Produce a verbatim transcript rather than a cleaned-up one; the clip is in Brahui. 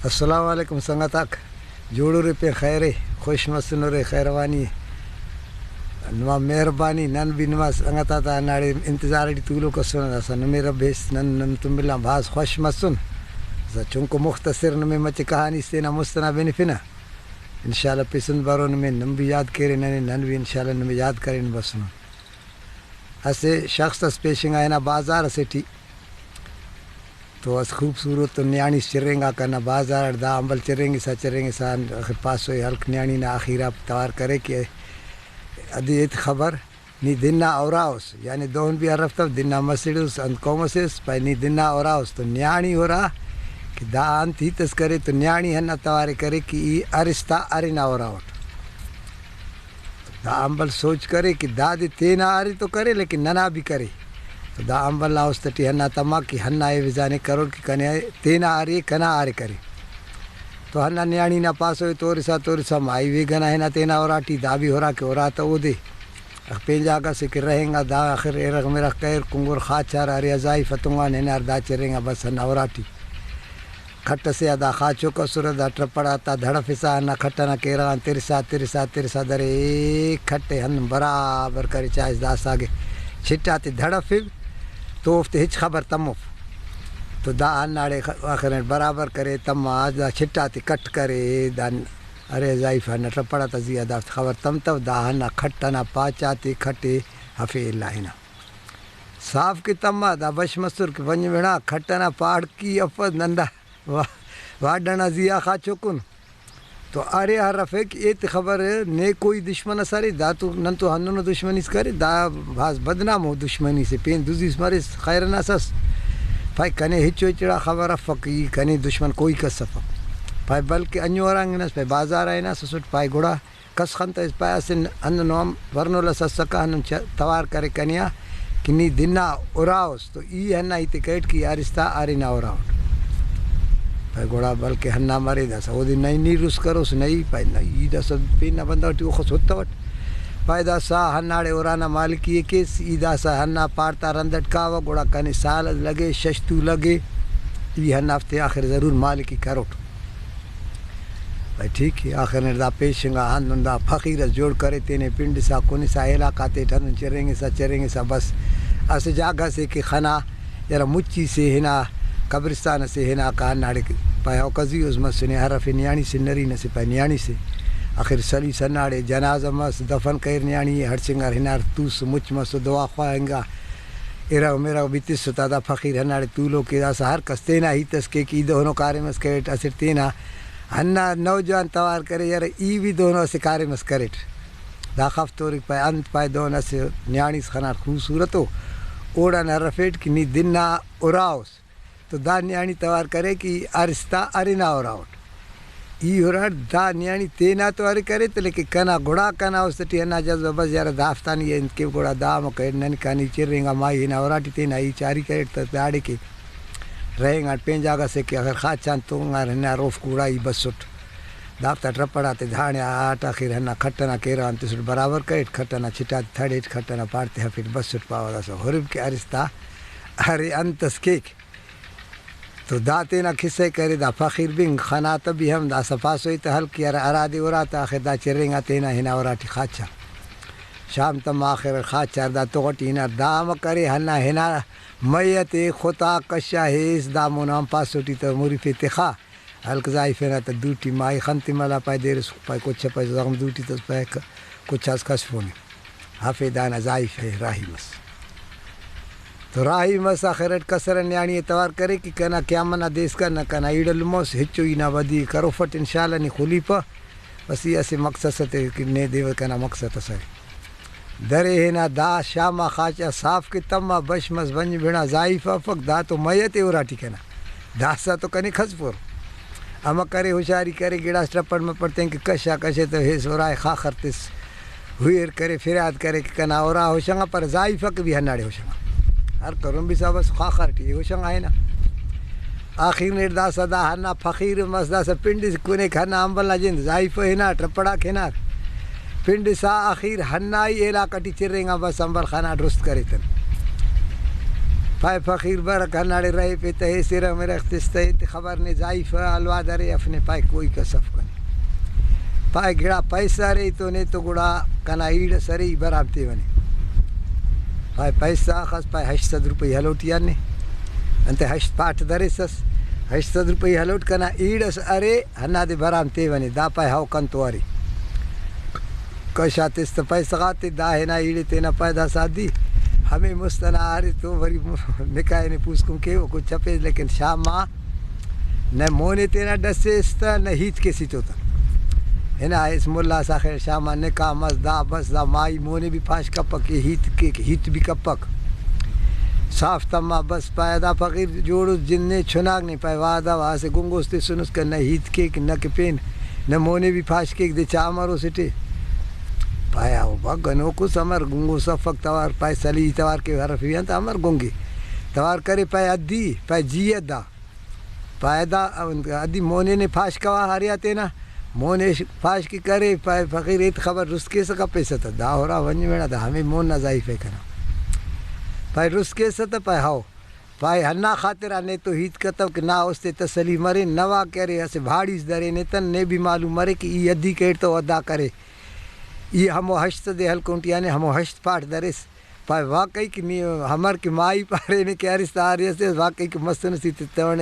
السلام علیکم سنگت آک، جوڑورے پین خیرے، خوش مسنورے، خیروانی۔ نما مہربانی، نن بھی نما سنگت آتا ہنداڑے انتظار ٹی تولوک اسنہ، داسہ نمے رب ہیس، نن نم تون ملان بھاز خوش مسن۔ داسہ چنکو مختصر نمے مچہ کہانی اس تینا مست ئنا بنفنہ۔ انشاءاللہ پسند برو نمے، نم بھی یاد کیرے ننے، نن بھی انشاءاللہ نمے یاد کرین بسنن۔ اسہ شخص اس پیشنگا ہنا بازار اسے ٹی، تو اسہ خوبصورت تو نیاڑی اس چرینگاکہ ہندا بازار اٹ۔ دا امبل چرینگسا چرینگسا آخر پاسو ءِ ہلک نیاڑی نا، آخیرا توار کرے کہ ادی ایت خبر، نی دن آ ارا اس، یعنی دہن بھی ہرفتو، دن آ مسڑ اس، انت قوم اسے اس، پائے نی دن آ ارا اس تو نیاڑی ہرا کہ دا انت ہیت اس کرے تو نیاڑی ہندا توارے کرے کہ ای ارستا ارنا ارا اٹ۔ دا امبل سوچ کرے کہ دادے تینا ارے تو کرے، لیکن ننا بھی کرے۔ تو دا امبل نا است ٹی ہندا تما کہ ہندا ایوزانے کرور کہ کنے تینا ارے، کنا ارے کرے۔ تو ہندا نیاڑی نا پاسو ءِ تورسا تورسا مائی ویگنا ہنا تینا اراٹی، دا بھی اراکہ اراتا اودے۔ پین جاگہ سے کہ رہینگا، دا آخر ارغ مرغ کریر، کنگر خاچار ارے، ازائی فتنگان ہنار، دا چرینگا بس ہندا اراٹی۔ کھٹ ئسے آ دا خاچوک ئسرہ، دا ٹرپڑ آتا دھڑفسا ہندا کھٹ ئنا کیرغ آن ترسا، ترسا، ترسا درے، کھٹ ئے ہندن برابر کرے، چائس داسہ اگہ چٹ آتے دھڑفو تو اوفتے ہچ خبر تموف۔ تو دا ہنداڑے خ-، آخر اٹ برابر کرے، تما دا چٹ آتے کٹ کرے، دا ارے ضعیفہ ہندا ٹرپڑ آتا زیہا دافتے خبر تمتو، دا ہندا کھٹ ئنا پاچ آتے کھٹ ئے ہفے الا ہنا۔ صاف کہ تما دا بش مسر کہ بنج مڑا کھٹ ئنا پاڑکی افس نندا وا-، واڈ ئنا زیہا خاچوکن۔ تو ارے ہرفک ایت خبر نے کوئی دشمن اس ارے، دا تو نن تو ہندنو دشمنی اس کرے، دا بھاز بدنامو دشمنی سے، پین دزی اس مریس خیر ئنا اس ئس۔ پائے کنے ہچو ہچڑا خبر افک، ای کنے دشمن کوئی کس افک۔ پائے بلکہ انجو ہرانگ ہنس، پائے بازار آ ہناس اسٹ، پائے گڑا کس خنتویس، پائے اسہ ہندنو ہم ورنول ئس اسکہ، ہندن چ-، توار کرے کنے آ کہ نی دن آ ارا اس تو ای ہندا ہیتے کریٹ کہ ای ارستا ارنا ارا اٹ۔ پائے گڑا بلکہ ہندا مرے داسہ اودے نئی نی رس کروس نئی، پائے نئی ای داسہ پین نا بندغ ٹی اوخس ہتوٹ۔ پائے داسہ ہنداڑے ارا نا مالکی ءِ کیس، ای داسہ ہندا پاڑ تا رند اٹ کاوہ، گڑا کنے سال اس لگے، شش تُو لگے، ای ہندافتے آخر ضرور مالکی کروٹ۔ بھئی ٹھیک ءِ، آخر اٹ دا پیشنگا ہندن دا فقیر اس جوڑ کرے، تینے پنڈسا کنسا علاقہ تیٹ ہندن چرینگسا چرینگسا بس اسہ جاگہ سے کہ خنا یرا مچی سے ہنا، قبرستان سے ہناکہ ہنداڑے پائے او قضی اس مسنے، ہرفے نیاڑی سے، نرینہ سے پائے نیاڑی سے۔ آخر سلیس ہنداڑے جنازہ مس، دفن کریر نیاڑی ءِ، ہڑچنگار ہنار توس مچ مسو دعا خواہنگا۔ ارغ مرغ بھی تسو تا دا فقیر ہنداڑے تولوکے، داسہ ہر کس تینا ہیت اس کیک، ای دہنو کاریم اس کریٹ، اسٹ تینا ہندا نوجوان توار کرے، یار ای بھی دہنو اسہ کاریم اس کریٹ۔ دا خف توریک پائے انت پائے دہن اسہ نیاڑی اس خناٹ خوبصورت ءُ، اوڑان ہرفیٹ کہ نی دن آ ارا اس۔ تو دا نیاڑی توار کرے کہ ای ارستا ارنا ارا اٹ۔ ای ہراٹ دا نیاڑی تینا تو ارے کرے تہ، لیکن کنا گڑا کنا است ٹی ہندا جذبہ بس یارہ دافتان ای انت کے گڑا دا امر کرے، نن کانی چرینگا مائی ہنا اراٹی تینا ای چاری کریٹ تہ داڑے کہ رہینگاٹ پین جاگہ سے کہ اگر خاچان تونگار ہنار اوفک گڑا ای بسٹ۔ دافتا ٹرپڑاتے دھاڑے آٹ آخر ہندا کھٹ ئنا کیرغ آن تسٹ برابر کریٹ، کھٹ ئنا چٹاتے تھڑیٹ، کھٹ ئنا پاڑتے ہفیٹ بسٹ پاوہ داسہ ہرب کہ ارستا ارے انت ئس کیک۔ تو دا تینا کسہ ءِ کرے، دا فقیر بنگ خنا تہ بھی ہم داسہ پاسو ای تہ ہلک یار ہرادے اراتا آخر دا چرینگا تینا ہنا اراٹی خاچا۔ شام تما آخر خاچار دا تغ ٹی ہنار، دا امر کرے ہندا ہنا میت ءِ ختا کشا ہیس، دا مونا ہم پاسو ٹی تہ مریفے تخا۔ ہلک زائیفے نا تہ دوٹی مائی خن تے ملا پائے دیرس پائے کچ پائے زغم دوٹی تس پائے ک-، کچ اس کس فونے۔ ہفے دانا زائیفے راہی مس۔ تو راہی مس آخر اٹ کسر نیاڑی ءِ توار کرے کہ کنا قیامت نا دے اسکا نہ کنا ایڑ الموس، ہچو ای نا ودی کروفٹ انشاءاللہ نی خلیپہ۔ بس ای اسہ مقصد سے تے کہ نے دیو کنا مقصد اسرے۔ درے ہنا دا شام آ خاچا صاف کہ تما بش مس بنج بنا زائیفہ افک، دا تو میت ءِ اراٹی کنا۔ داسہ تو کنے کھسفر۔ امر کرے، ہشاری کرے، گڑاس ٹپڑ مپڑ تینکہ کشا کشے تو ہیس ارائے خاخر تس۔ ہوئر کرے، فریاد کرے کہ کنا ارا ہشنگا، پر زائیفک بھی ہنداڑے ہشنگا۔ ہر کرن بھی سا بس خاخر ٹی ہشنگا ہنا۔ آخر نیٹ داسہ دا ہنا فقیر مس، داسہ پنڈ اس کنے کہ ہنا امبل نا جند زائیفہ ہنا، ٹپڑاک ہنا۔ پنڈ سا آخر ہنائی علاقہ ٹی چرینگا بس امبل خنا درست کرے تن۔ پائے فقیر برک ہنداڑے رہے پہ تہ ایسرہ مرخ تس تہ ایتے خبر نے ضعیفہ حلوا درے اف نے پائے کوئی کس اف کنے۔ پائے گڑا پیسہ ارے تو نے تو گڑا کنا ایڑ ئس ارے ای برام تیونے۔ پائے پیسہ آخس پائے ہشت سد روپئی ہلوٹ یعنی۔ انتے ہشت پاٹ دریسس۔ ہشت سد روپئی ہلوٹ کنا ایڑ ئس ارے ہندادے برام تیونے۔ دا پائے ہو کنتو ارے۔ کشا تس تہ پیسہ غاتے، دا ہنا ایڑے تینا پیدا سادی۔ ہمے مست ئنا ارے تو وری نکاح نے پوسکن کیوہ کچھ چپیس، لیکن شام آ نہ مونے تینا ڈسیس تہ نہ ہیت کیس ایتو تہ۔ ہنا اس ملا ئس آخر شام آ نکاح مس، دا بس دا مائی مونے بھی پاش کپک، کہ ہیت کیک، ہیت بھی کپک۔ صاف تما بس پائے دا فقیر جوڑس جن نے چناک نے پائے وعدہ وا اسہ گنگوس تسنس کہ نہ ہیت کیک نہ کہ پین نہ مونے بھی پاش کیک دے چا امر اسٹے۔ پائے او با گنوکس امر گنگوس افک توار پائے سلی توار کہ ہرفی انت امر گنگے توار کرے پائے ادی پائے جی ادا۔ پائے دا ادی مونے نے پاش کوا ہریا تینا مونے پاش کہ کرے پائے فقیر ایت خبر رس کیسہ کپیسہ تہ دا ہورا ونج میڑا دا ہمے مون نا ضعیف ءِ کنا۔ پائے رس کیسہ تہ پائے ہو۔ پائے ہندا خاطر آ نے تو ہیت کتو کہ نا استے تسلی مرے، نوا کہ ارے اسہ بھاڑیس درینتن، نے بھی معلوم مرے کہ ای ادی کیڑ تو ادا کرے۔ ای ہمو ہشت سد ءِ ہلکونٹ یعنی ہمو ہشت پاٹ دریس۔ پائے واقعی کہ نی ہمر کہ مائی پارینے کہ ارس تہ آ ارے اسے واقعی کہ مسنس ای تتونے